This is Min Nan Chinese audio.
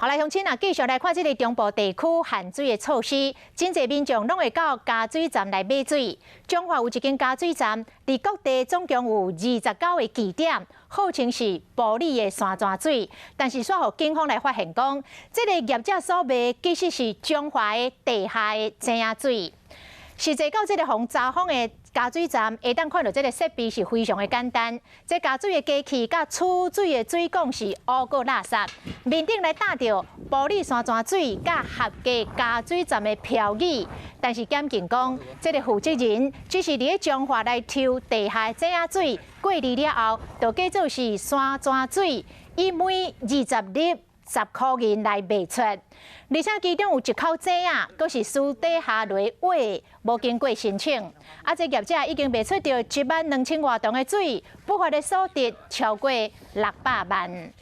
好來，鄉親啊，繼續來看這个中部地區限水的措施，真濟民眾攏會到加水站來買水。彰化有一間加水站，佇各地總共有29個據點，號稱是埔里的山泉水，但是煞予警方來發現講，這个業者所賣其實是彰化的地下的井仔水。實際到這个予查封的加水站，會當看著這个設備是非常的簡單。這加水的機器佮儲水的水管是烏過垃圾，面頂來貼著埔里山泉水佮合格加水站的標語。但是檢警講，這个負責人只是佇咧彰化來抽地下的井仔水，過濾了後，就假做是山泉水，以每20粒10箍銀來賣出，而且其中有一口井仔，閣是私底下來挖，無經過申請。啊，這業者已經賣出著1萬2千外桶的水，不法的所得超過600萬。